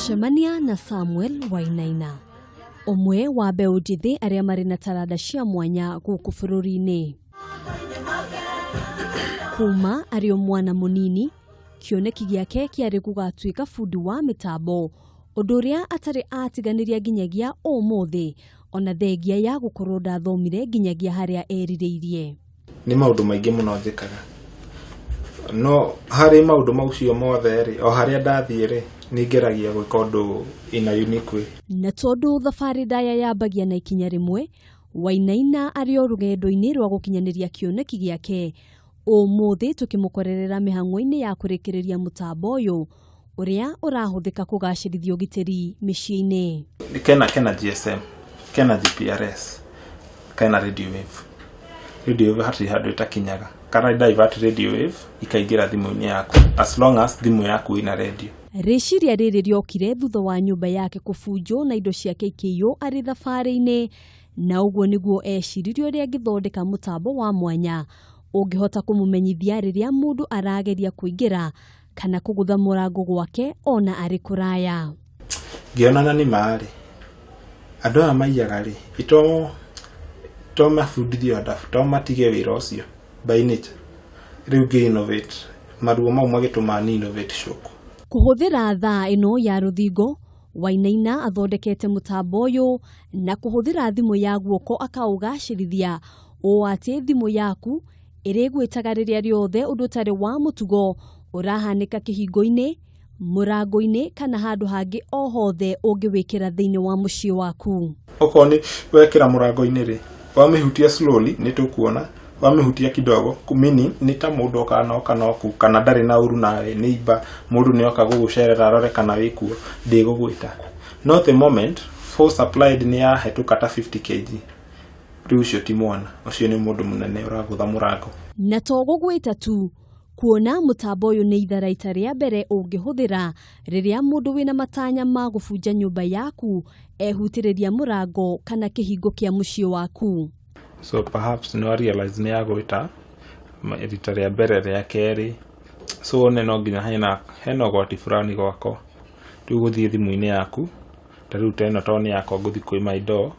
Cemania na Samuel Wainaina, ũmwe wa mbeũ njĩthĩ arĩa marĩ na taranda cia mwanya gũkũ bũrũri-inĩ. Kuma arĩ o mwana mũnini, kĩoneki gĩake kĩarĩ gũgatuĩka bundi wa mĩtambo, ũndũ ũrĩa atarĩ atiganĩria nginyagia ũmũthĩ, ona thengia ya gũkorwo ndathomire nginyagia harĩa erirĩirie. Nĩ maũndũ maingĩ mũno njĩkaga, no harĩ maũndũ macio mothe rĩ, o harĩa ndathiĩ rĩ, nĩ ngeragia gwĩka ũndũ in a unique way. Na tondũ thabarĩ ndaya yambagia na ikinya rĩmwe, Wainaina arĩ o rũgendo-inĩ rwa gũkinyanĩria kĩoneki gĩake. Ũmũthĩ tũkĩmũkorerera mĩhang'o-inĩ ya kũrĩkĩrĩria mũtambo ũyũ ũrĩa ũrahũthĩka kũgacĩrithia ũgitĩri mĩciĩ-inĩ. Kena GSM, kena GPRS, kena radio wave. Radio wave hatirĩ handũ ĩtakinyaga. Kana divert radio wave ikaingĩra thimũ-inĩ yaku, as long as thimũ yaku ĩna radio. Rĩciria rĩrĩ rĩokire thutha wa nyũmba yake kũbunjwo na indo ciake ikĩiywo arĩ thabarĩ-inĩ, na ũguo nĩguo eciririe ũrĩa angĩthondeka mũtambo wa mwanya ũngĩhota kũmũmenyithia rĩrĩa mũndũ arageria kũingĩra kana kũgũtha mũrango gwake ona arĩ kũraya. Ngĩonana nĩ ma rĩ, andũ aya maiyaga rĩ, to mabundithio adabu, to matige wĩra ũcio by nature. Rĩu ngĩ innovate, maruo mau magĩtũma ni innovate shoku. Kũhũthĩra thaa ĩno ya rũthingo, Wainaina athondekete mũtambo ũyũ na kũhũthĩra thimũ ya guoko akaũgacĩrithia ũũ atĩ thimũ yaku ĩrĩgwĩtaga rĩrĩa rĩothe ũndũ ũtarĩ wa mũtugo ũrahanĩka kĩhingo-inĩ, mũrango-inĩ kana handũ hangĩ o hothe ũngĩwĩkĩra thĩinĩ wa mũciĩ waku. Okorwo nĩ wekĩra mũrango-inĩ rĩ, wamĩhutia slowly nĩ tũkuona, wamĩhutia kidogo, meaning nĩ ta mũndũ oka noka noku kana ndarĩ na ũru nawe, nĩ imba mũndũ nĩ oka gũgũcerera arore kana wĩkuo, ndĩgũgwĩta. No the moment force applied nĩ yahĩtũka ta 50 kg, rĩu ũcio ti mwana, ũcio nĩ mũndũ mũnene ũragũtha mũrango. Na to gũgwĩta tu, kuona mũtambo ũyũ nĩ itharaita rĩa mbere ũngĩhũthĩra rĩrĩa mũndũ wĩna matanya ma gũbunja nyũmba yaku ehutĩrĩria mũrango kana kĩhingo kĩa mũciĩ waku. So perhaps nĩ wa realize nĩ yagwĩta rita rĩa mbere, rĩa kerĩ, so wone no nginya hena ũgwati fulani gwakwa. Rĩu gũthiĩ thimũ-inĩ yaku, ta rĩu ta ĩno tondũ nĩ yakwa, ngũthiĩ kwĩ my door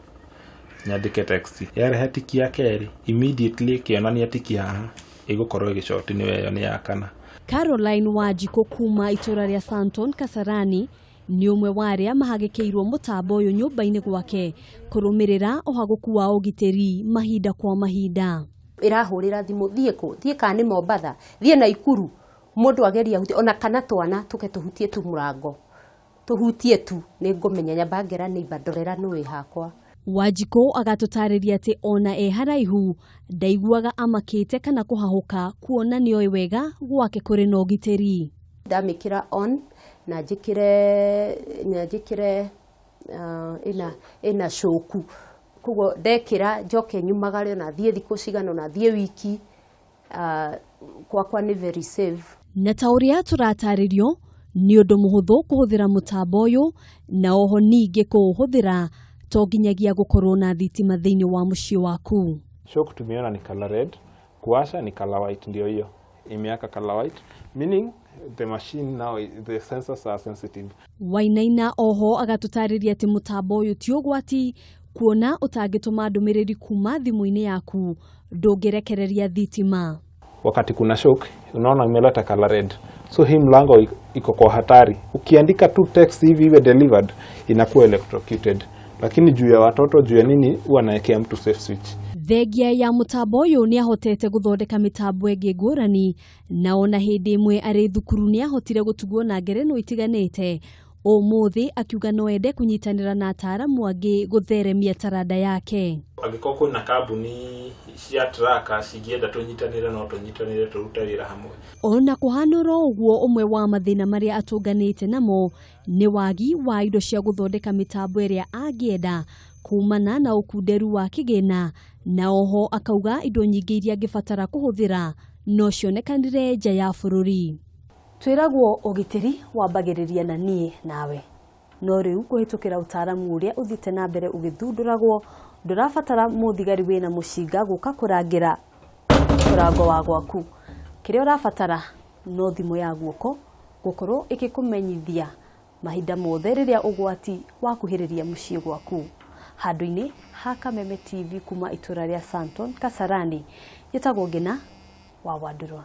nyandĩke text, yarehe tiki ya kerĩ, immediately ĩkĩonania tiki haha ĩgũkorwo ĩgĩcoti nĩ ĩyo nĩ ya kana. Caroline Wanjikũ kuma itũra rĩa Santon Kasarani nĩ ũmwe wa arĩa mahagĩkĩirwo mũtambo ũyũ nyũmba-inĩ gwake kũrũmĩrĩra ũhagũku wa ũgitĩri mahinda kwa mahinda. Ĩrahũrĩra thimũ, thiĩ kũ, thiĩ kana nĩ Mombatha, thiĩ Naikuru, mũndũ ageria hutie ona kana twana tũke tũhutie tu mũrango, tũhutie tu, nĩ ngũmenya, nyamba ngera neighbor, ndorera nũ wĩ hakwa. Wanjikũ agatũtarĩria atĩ ona e haraihu ndaiguaga amakĩte kana kũhahũka, kuona nĩoĩ wega gwake kũrĩ na ũgitĩri. Ndamĩkĩra on na njĩkĩre ĩna coku, koguo ndekĩra njoke nyumagare ona thiĩ thikũ cigana ona thiĩ wiki, kwakwa nĩ very safe. Na ta ũrĩa tũratarĩrio, nĩ ũndũ mũhũthũ kũhũthĩra mũtambo ũyũ, na oho ningĩ kũũhũthĩra to nginyagia gũkorwo na thitima thĩinĩ wa mũciĩ waku. Shock tumeona ni color red, kuwasha ni color white, ndio hiyo imeaka color white, meaning the machine now, the sensors are sensitive. Wainaina oho agatũtarĩria atĩ mũtambo ũyũ ti ũgwati, kuona ũtangĩtũma ndũmĩrĩri kuma thimũ-inĩ yaku ndũngĩrekereria thitima. Wakati kuna shock, unaona imeleta color red, so hii mlango iko kwa hatari. Ukiandika tu text hivi iwe delivered, inakuwa electrocuted, lakini juu ya watoto, juu ya nini, huwa naekea mtu safe switch. Thengia ya mũtambo ũyũ nĩ ahotete gũthondeka mĩtambo ĩngĩ ngũrani, na ona hĩndĩ ĩmwe arĩ thukuru nĩ ahotire gũtugwo na ngerenwa itiganĩte. Ũmũthĩ akiuga no ende kũnyitanĩra na ataaramu angĩ gũtheremia taranda yake. Angĩkorwo kwĩna kambuni cia tracker cingĩenda tũnyitanĩre, no tũnyitanĩre tũrute wĩra hamwe. Ona kũhanũra ũguo, ũmwe wa mathĩna marĩa atũnganĩte namo nĩ wagi wa indo cia gũthondeka mĩtambo ĩrĩa angĩenda kumana na ũkunderu wa kĩgĩna, na oho akauga indo nyingĩ iria angĩbatara kũhũthĩra no cionekanire nja ya bũrũri. Twĩragwo ũgitĩri wambagĩrĩria na niĩ nawe, no rĩu kũhĩtũkĩra ũtaaramu ũrĩa ũthiĩte na mbere ũgĩthundũragwo, ndũrabatara mũthigari wĩna mũcinga gũka kũrangĩra mũrango wa gwaku. Kĩrĩa ũrabatara no thimũ ya guoko. Gũkorwo ĩgĩkũmenyithia mahinda mothe rĩrĩa ũgwati wakuhĩrĩria mũciĩ gwaku. Handũ-inĩ ha Kameme TV kuma itũra rĩa Santon Kasarani, njĩtagwo Ngina wa Wandũrwa.